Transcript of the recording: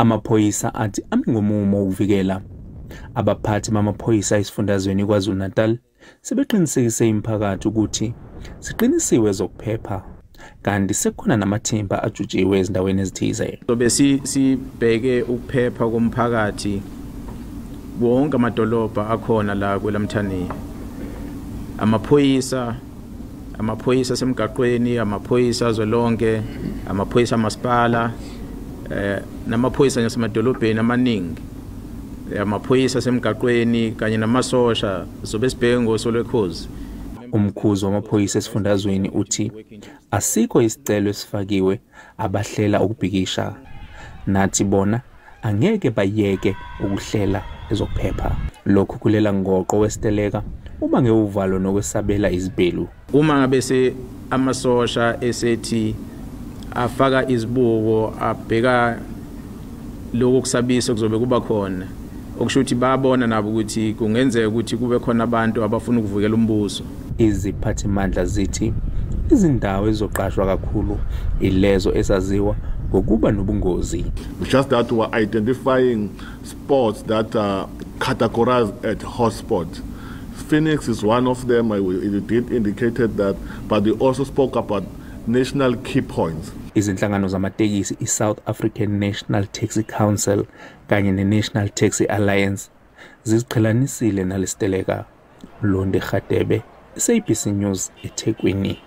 Amaphoyisa athi ami ngomumo ukuvikela. Abaphathi bamaphoyisa esifundazweni KwaZulu-Natal sebeqinisekise imiphakathi ukuthi siqinisiwe ezokuphepha, kanti sekukhona namathimba ajutshiwe ezindaweni ezithize. Sobe sibheke ukuphepha komphakathi wonke amadolobha akhona la kwelamthaniya. Amaphoyisa asemgaqweni, amaphoyisa azwelonke, amaphoyisa amasipala, namaphoyisa nasemadolobheni amaningi, amaphoyisa asemgaqweni kanye namasosha, sobe sibheke ngoso lwekhozi. Umkhuzi wamaphoyisa esifundazweni uthi asikho isicelo esifakiwe abahlela ukubhikisha, nathi bona angeke bayeke ukuhlela ezokuphepha. Lokhu kulela ngoqo wesiteleka uma ngewuvalo nokwesabela izibhelu. Uma ngabe se amasosha esethi afaka izibuko abheka lokho kusabisa kuzobe kuba khona, okusho ukuthi bayabona nabo ukuthi kungenzeka ukuthi kube khona abantu abafuna ukuvukela umbuso. Iziphathimandla zithi izindawo ezizoqashwa kakhulu ilezo ezaziwa ngokuba nobungozi. Just that we are identifying spots that are categorized as hotspots. Phoenix is one of them. It did indicated that, but we also spoke about national key points. Izinhlangano zamatekisi i-South African National Taxi Council kanye ne-National Taxi Alliance ziziqhelanisile nalesiteleka. Londe Kgadebe, SABC News, eThekwini.